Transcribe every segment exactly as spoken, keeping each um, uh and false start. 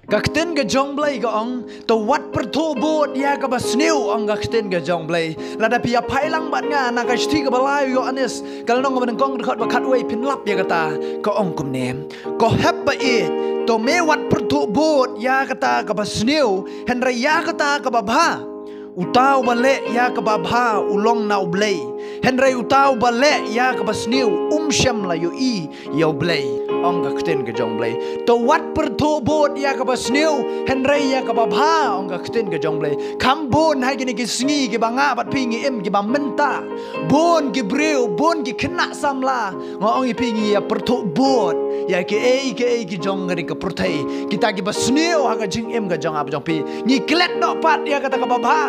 Ka ktien ka jong Blei ka ong, to wat pyrthuh bud ïa kaba sniew, ong ka ktien ka jong Blei. Lada phi ïa phai lang bad nga na ka shithi kaba lai u Ïoannis, ka lynnong kaba nyngkong, dkhot ba khatwei, phin lap ïa kata, ka ong kumne: Ko hep ba ïeit, to me wat pyrthuh bud ïa kata kaba sniew, hynrei ïa kata kaba bha. Uta uba leh ïa kaba bha u long na U Blei, hynrei uta uba leh ïa kaba sniew um shym la ïohi ïa U Blei, ong ka ktien ka jong Blei. To wat pyrthuh bud ïa kaba sniew, hynrei ïa kaba bha, ong ka ktien ka jong Blei. Kham bun ha kine ki sngi kiba nga bad phi ngi im kiba mynta, bun ki briew, bun ki khynnah samla, nga ong ïa phi, ngi ïa pyrthuh bud ïa kiei kiei ki jong kane ka pyrthei, kita kiba sniew ha ka jingim ka jong nga bad jong phi. Ngi klet noh pat ïa kata kaba bha,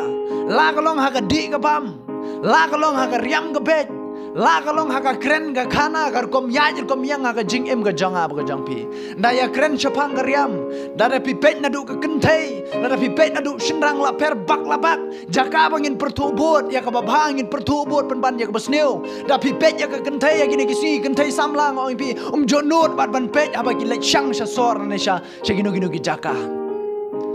la ka long ha ka dih ka bam, la ka long ha ka riam ka beit, la ka long ha ka kren ka khana, ka rukom ïaid rukom ïeng ha ka jingim ka jong nga bad ka jong phi. Nda ïa kren shaphang ka riam, lada phi peit naduh ka kynthei, lada phi peit naduh shynrang la pher bak la bak, jaka ba ngin pyrthuh bud ïa kaba bha, ngin pyrthuh bud pynban ïa kaba sniew. Da phi peit ïa ka kynthei ha kine ki sngi, kynthei samla, nga ong ïa phi, um ju nud bad ban peit haba ki leit shang sha sor ne sha, sha kino kino ki jaka.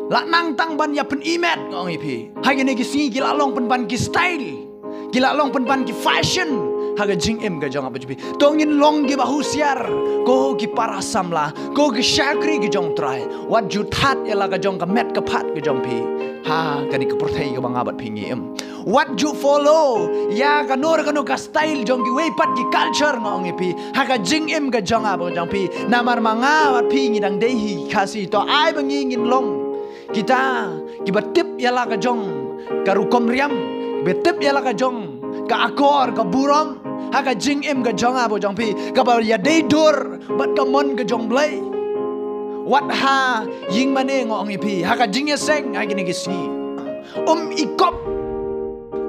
La nang tang ban ïa pyni met, nga ong ïa phi. Ha kine ki sngi ki la long pynban ki style, ki la long pynban ki fashion ha ka jingim ka jong nga bad jong phi. To ngin long kiba husiar, ko ki para samla, ko ki shakri ki jong U Trai. Wat ju thad ïa la ka jong ka met ka phad ka jong phi ha kane ka pyrthei kaba nga bad phi ngi im. Wat ju follow ïa kano kano ka style jong kiwei pat ki culture, nga ong ïa phi, ha ka jingim ka jong nga bad jong phi. Namar ma nga bad phi ngi dang dei hi Khasi, to ai ba ngi ngin long kita kiba tip ïa la ka jong ka rukom riam, ba tip ïa la ka jong ka akor ka burom ha ka jingim ka jong nga bad jong phi, kaba ïadei dur bad ka mon ka jong Blei. Wat ha ïing mane, nga ong ïa phi, ha ka jingïaseng ha kine ki sngi, um ikop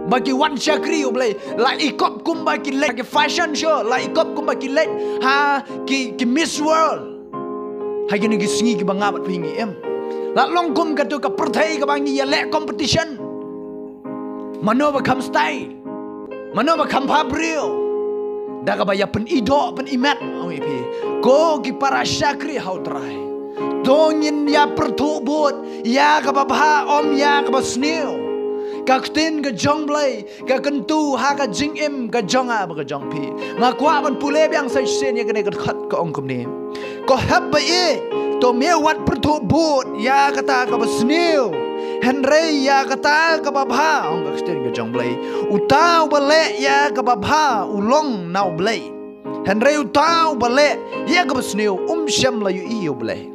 ba ki wan shakri U Blei, la ikop kumba ki leit ki fashion show, la ikop kumba ki leit ha ki, ki Miss World ha kine ki sngi kiba nga bad phi ngi im. La long kum kato ka pyrthei kaba ngi ïaleh competition, mano ba kham style, mano ba kham bhabriew. Da kaba ïa pyni doh pyni met, ong ïa phi, ko ki para shakri ha U Trai, to ngin ïa pyrthuh bud ïa kaba bha, ym ïa kaba sniew. Ka ktien ka jong Blei ka kyntu ha ka jingim ka jong nga bad ka jong phi. Nga kwah ban pule biang sa shisien ïa kane ka dkhot, ka ong kumne: Ko hep ba ïeit, to me wat pyrthuh bud ïa kata kaba sniew, hynrei ïa kata kaba bha, ong ka ktien ka jong Blei. Uta uba leh ïa kaba bha u long na U Blei, hynrei uta uba leh ïa kaba sniew um shym la ïohi ïa U Blei.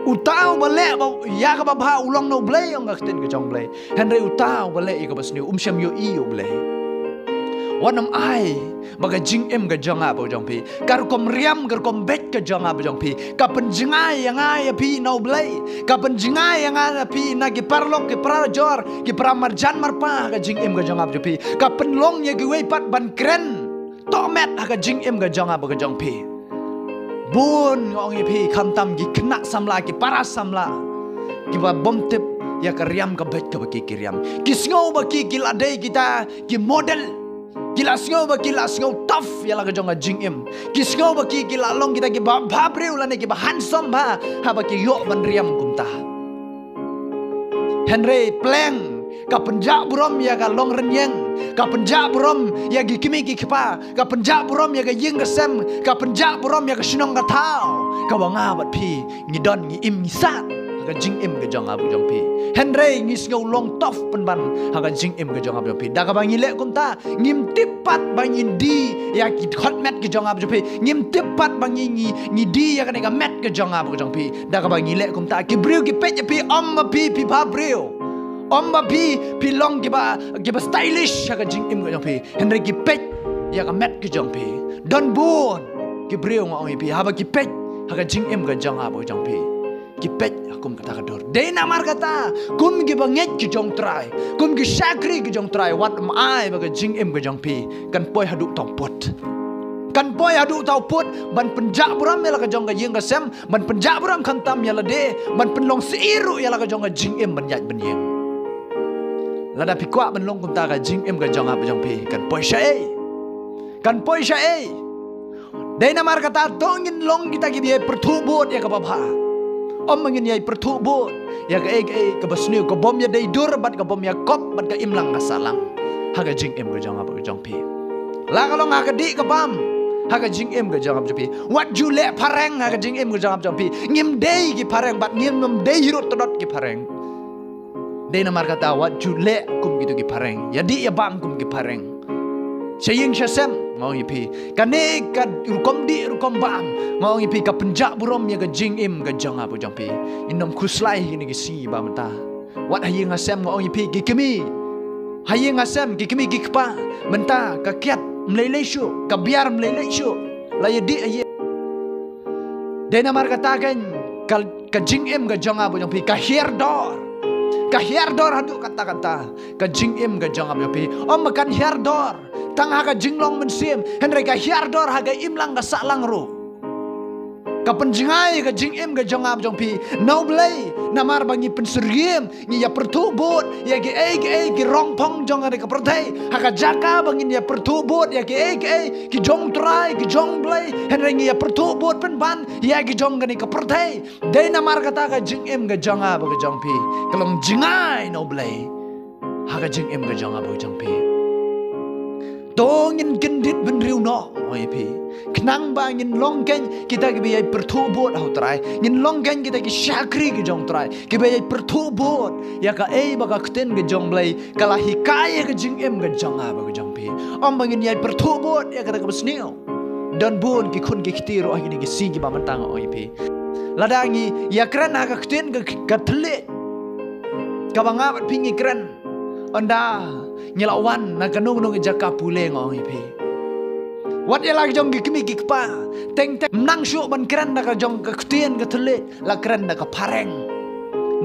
Uta uba leh ba, ïa kaba bha u long na U Blei, ong ka ktien ka jong Blei, hynrei uta uba leh ïa kaba sniew um shym ïohi ïa U Blei. Wat nym ai ba ka jingim ka jong nga bad jong phi, ka rukom riam, ka rukom beit ka jong nga bad jong phi, ka pynjngai ïa nga ïa phi na U Blei, ka pynjngai ïa nga ïa phi na ki paralok, ki parajor, ki paramarjan marpa ha ka jingim ka jong nga bad jong phi, ka pynlong ïa kiwei pat ban kren tohmet ha ka jingim ka jong nga bad ka jong phi. Bun, nga ong ïa phi, khamtam ki khynnah samla, ki para samla, kiba bym tip ïa ka riam ka beit kaba ki, ki riam. Ki sngew ba ki, ki la dei kita ki model. Ki la sngew ba ki la sngew tough ïa la ka jong ka jingim. Ki sngew ba ki, ki la long kita kiba bhabriew lane kiba handsome bha haba ki ïoh ban riam kumta. Hynrei pleng, ka pynjah burom ïa ka longrynïeng, ka pynjah burom ïa ki kmie ki kpa, ka pynjah burom ïa ka ïing ka sem, ka pynjah burom ïa ka shnong ka thaw kaba nga bad phi ngi don, ngi im, ngi sah ha ka jingim ka jong nga bad jong phi. Hynrei ngi sngew long tough pynban ha ka jingim ka jong nga bad jong phi. Da kaba ngi leh kumta, ngim tip pat ba ngin die ïa ki khot met ki jong nga bad jong phi. Ngim tip pat ba ngi, ngi, ngi die ïa kane ka met ka jong nga bad jong phi. Da kaba ngi leh kumta, ki briew ki peit ïa phi, ym ba phi, phi bhabriew, ym ba phi, phi long kiba, kiba stylish ha ka jingim ka jong phi. Hynrei ki peit ïa ka met ka jong phi. Don bun ki briew, nga ong ïa phi, haba ki peit ha ka jingim ka jong nga bad jong phi, ki peit ha kum kata ka dur. Dei namar kata, kum kiba ngeit ki jong U Trai, kum ki shakri ki jong U Trai, wat ym ai ba ka jingim ka jong phi kan poi haduh tang put. Kan poi haduh tang put ban pynjah burom ïa la ka jong ka ïing ka sem, ban pynjah burom khamtam ïa lade, ban pynlong syier ruh ïa la ka jong ka jingim ban ïaid ban ïeng. Lada phi kwah ban long kumta, ka jingim ka jong nga bad jong phi kan poi shaei? Kan poi shaei? Dei namar kata, to ngin long kita kiba ïa pyrthuh bud ïa kaba bha. Ym ba ngin ïai pyrthuh bud ïa kaei kaei kaba sniew, ka bym ïadei dur bad ka bym ïakop bad ka imlang ka sahlang ha ka jingim ka jong nga bad ka jong phi. La ka long ha ka dih ka bam ha ka jingim ka jong nga bad jong phi. Wat ju leh phareng ha ka jingim ka jong nga bad jong phi. Ngim dei ki phareng bad ngim nym dei hi ruh tdot ki phareng. Dei namar kata wat ju leh kum kito ki phareng, ïa dih ïa bam kum ki phareng. Sha ïing sha sem, nga ong ïa phi, kane ka rukom dih rukom bam, nga ong ïa phi, ka pynjah burom ïa ka jingim ka jong nga bad jong phi. Ngin nym khuslai ha kine ki sngi ba mynta. Wat ha ïing ha sem, nga ong ïa phi, ki kmie ha ïing ha sem, ki kmie ki kpa, mynta ka kiad ym lei lei shuh, ka biar ym lei lei shuh. La ïa dih ha ïing. Dei namar kata kan ka, ka jingim ka jong nga bad jong phi ka hiar dor. Ka hiar dor haduh katta katta ka jingim ka jong nga bad jong phi. Ym ba kan hiar dor tang ha ka jinglong mynsiem, hynrei ka hiar dor ha ka imlang ka sahlang ruh. Ka pynjngai ka jingim ka jong nga bad jong phi na U Blei, namar ba ngi pynsyriem, ngi ïa pyrthuh bud ïa kiei kiei ki rong phong jong kane ka pyrthei. Ha ka jaka ba ngin ïa pyrthuh bud ïa kiei kiei ki jong Trai, ki jong Blei, hynrei ngi ïa pyrthuh bud pynban ïa ki jong kane ka pyrthei. Dei namar kata ka jingim ka jong nga bad ka jong phi ka long jngai na U Blei ha ka jingim ka jong nga bad ka jong phi. To ngin kyndit bynriew noh, ong ïa phi, khnang ba ngin long kein kita kiba ïai pyrthuh bud ha U Trai. Ngin long kein kita ki shakri ki jong Trai, kiba ïai pyrthuh bud ïa kaei ba ka ktien ka jong Blei ka la hikai ïa ka jingim ka jong nga bad ka jong phi. Ym ba ngin ïai pyrthuh bud ïa kata kaba sniew. Don bun ki khun ki kti ruh ha kine ki sngi kiba mynta, nga ong ïa phi, lada ngi ïa kren ha ka ktien ka, ka thylliej kaba nga bad phi ngi kren, ynda ngi la wan na kano kano ka jaka pule, nga ong ïa phi. Wat ïa la ki jong ki kmie ki kpa, teng teng ym nang shuh ban kren da ka jong ka ktien ka thylliej, la kren da ka phareng.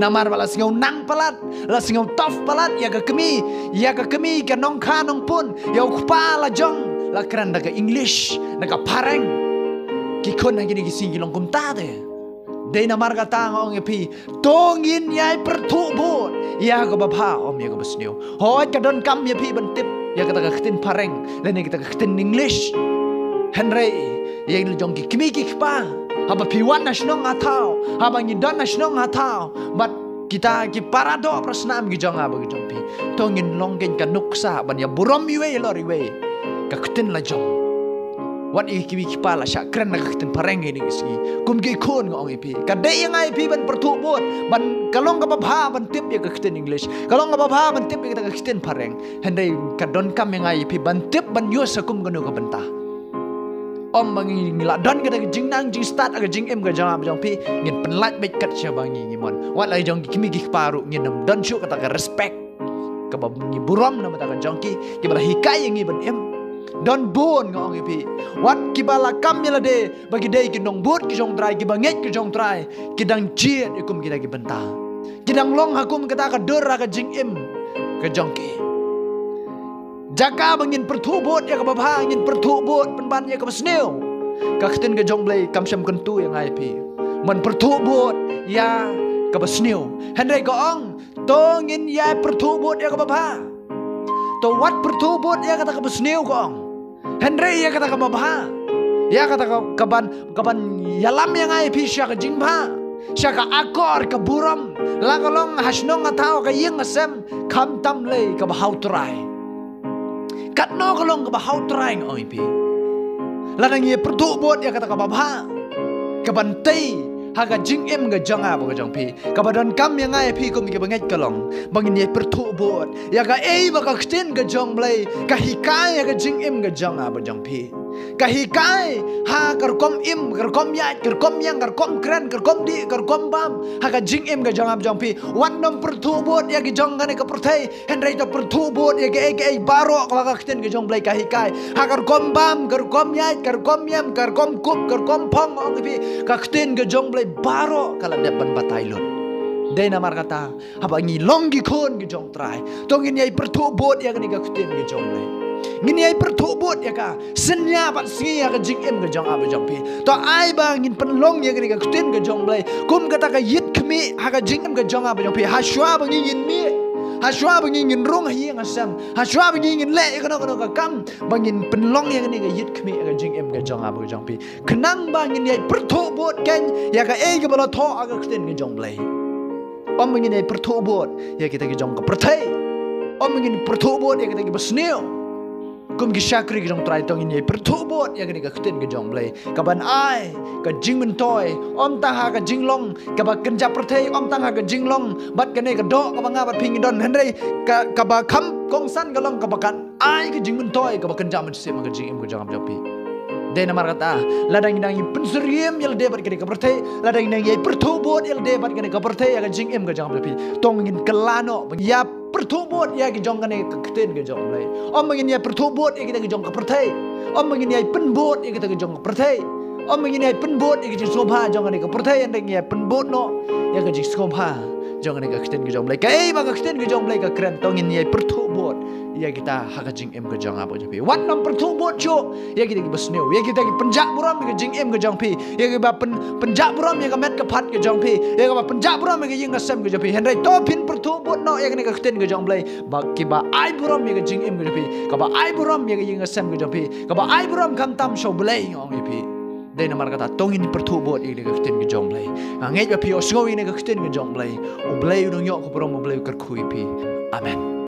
Namar ba la sngew nang palat, la sngew tough palat ïa ka kmie, ïa ka kmie ka nongkha nongpun, ïa u kpa la jong, la kren da ka English, da ka phareng. Ki khun ha kine ki sngi ki long kumta te. Dei namar kata nga ong ïa phi, to ngin ïai pyrthuh bud ïa kaba bha, ym ïa kaba sniew. Hooid, ka donkam ïa phi ban tip ïa kata ka ktien phareng lane kata ka ktien English. Hynrei ïa la jong ki kmie ki kpa, haba phi wan na shnong ha thaw, haba ngi don na shnong ha thaw, bad kita ki para doh para snam ki jong nga bad ki jong phi, to ngin long kein ka nuksa ban ïa burom iwei halor iwei. Ka ktien la jong, wat ïa ki kmie ki kpa la shah kren da ka ktien phareng ha kine ki sngi. Kum ki khun, nga ong ïa phi, ka dei ïa nga ïa phi ban pyrthuh bud, ban, ka long kaba bha ban tip ïa ka ktien English, ka long kaba bha ban tip ïa kata ka ktien phareng. Hynrei ka donkam ïa nga ïa phi ban tip, ban use ha kum kano ka bynta. Ym ba ngi, ngi la don kata ka jingnang jingstad ha ka jingim ka jong nga bad jong phi, ngin pynlait beit kat shaba ngi, ngi mon. Wat la jong ki kmie ki kpa ruh ngin ym don shuh kata ka respect kaba ngi burom na ka bynta ka jong ki, kiba la hikai ïa ngi ban im. Don bun, nga ong ïa phi, wat kiba la kam ïa lade ba ki dei ki nongbud ki jong Trai, kiba ngeit ki jong Trai, ki dang jied ïa kum kita ki bynta. Ki dang long ha kum kata ka dur ha ka jingim ka jong ki. Jaka ba ngin pyrthuh bud ïa kaba bha, ngin pyrthuh bud pynban ïa kaba sniew. Ka ktien ka jong Blei kam shym kyntu ïa nga ïa phi ban pyrthuh bud ïa kaba sniew. Hynrei ka ong, to ngin ïai pyrthuh bud ïa kaba bha. To wat pyrthuh bud ïa kata kaba sniew, ka ong. Hynrei ïa kata kaba bha, ïa kata ka, kaban, kaban ïalam ïa nga ïa phi sha ka jingbha, sha ka akor ka burom, la ka long ha shnong ha thaw, ka ïing ka sem, khamtam lei kaba ha U Trai. Katno ka long kaba ha U Trai, nga ong ïa phi. Lada ngi pyrthuh bud ïa kata kaba bha, kaban tei ha ka jingim ka jong nga bad ka jong phi. Kaba donkam ïa nga ïa phi kum kiba ngeit ka long ba ngin ïai pyrthuh bud ïa kaei ba ka ktien ka jong Blei ka hikai ïa ka jingim ka jong nga bad jong phi. Ka hikai ha ka rukom im, ka rukom ïaid, ka rukom ïeng, ka rukom kren, ka rukom dih, ka rukom bam ha ka jingim ka jong nga bad jong phi. Wat nym pyrthuh bud ïa ki jong kane ka pyrthei, hynrei to pyrthuh bud ïa kiei kiei baroh kaba ka ktien ka jong Blei ka hikai. Ha ka rukom bam, ka rukom ïaid, ka rukom ïeng, ka rukom kup, ka rukom phong, ong ïa phi, ka ktien ka jong Blei baroh ka la dep ban batai lut. Dei namar kata, haba ngi long ki khun ki jong Trai, to ngin ïai pyrthuh bud ïa kane ka ktien ka jong Blei. Ngin ïai pyrthuh bud ïa ka synñia bad sngi ha ka jingim ka jong nga bad jong phi. To ai ba ngin pynlong ïa kane ka ktien ka jong Blei kum kata ka ïit khmih ha ka jingim ka jong nga bad jong phi, ha shuwa ba ngi ngin mih Hashwa ba ngi ngin rung ha ïing ha sem, hashwa ba ngi ngin leh ïa kano kano ka kam, ba ngin pynlong ïa kane ka ïit khmih ïa ka jingim ka jong nga bad ka jong phi. Khnang ba ngin ïai pyrthuh bud kein ïa kaei kaba la thoh ha ka ktien ka jong U Blei. Ym ba ngin ïai pyrthuh bud ïa kita ki jong ka pyrthei. Ym ba ngin pyrthuh bud ïa kita kiba sniew. Kum ki shakri ki jong U Trai, to ngin ïai pyrthuh bud ïa kane ka ktien ka jong U Blei, kaban ai ka jingmyntoi, ym tang ha ka jinglong kaba kynja pyrthei, ym tang ha ka jinglong bad kane ka doh kaba nga bad phi ngi don, hynrei ka, kaba kham kongsan ka long kaba kan ai ka jingmyntoi kaba kynja mynsiem ha ka jingim ka jong nga bad jong phi. Dei namar kata, lada ngi dang ïai pynsyriem ïa lade bad kane ka pyrthei, lada ngi dang ïai pyrthuh bud ïa lade bad kane ka pyrthei ha ka jingim ka jong nga bad jong phi, to ngin kylla noh ban ïa pyrthuh bud ïa ki jong kane ka ktien ka jong U Blei. Ym ba ngin ïai pyrthuh bud ïa kita ki jong ka pyrthei. Ym ba ngin ïai pynbud ïa kita ki jong ka pyrthei. Ym ba ngin ïai pynbud ïa ka jingsngewbha jong kane ka pyrthei, hynrei ngin ïai pynbud noh ïa ka jingsngewbha jong kane ka ktien ka jong U Blei. Kaei ba ka ktien ka jong U Blei ka kren, to ngin ïai pyrthuh bud ïa kita ha ka jingim ka jong nga bad jong phi. Wat nym pyrthuh bud shuh ïa kita kiba sniew, ïa kita ki pynjah burom ïa ka jingim ka jong phi, ïa kiba pyn, pynjah burom ïa ka met ka phad ka jong phi, ïa kiba pynjah burom ïa ka ïing ka sem ka jong phi. Hynrei to phin pyrthuh bud noh ïa kane ka ktien ka jong U Blei, ba kiba ai burom ïa ka jingim ka jong phi, kaba ai burom ïa ka ïing ka sem ka jong phi, kaba ai burom khamtam sha U Blei, nga ong ïa phi. Dei namar kata, to ngin pyrthuh bud ïa kane ka ktien ka jong U Blei. Nga ngeit ba phi ïohsngew ïa kane ka ktien ka jong U Blei. U Blei un ïoh ka burom, U Blei u kyrkhu ïa phi. Amen.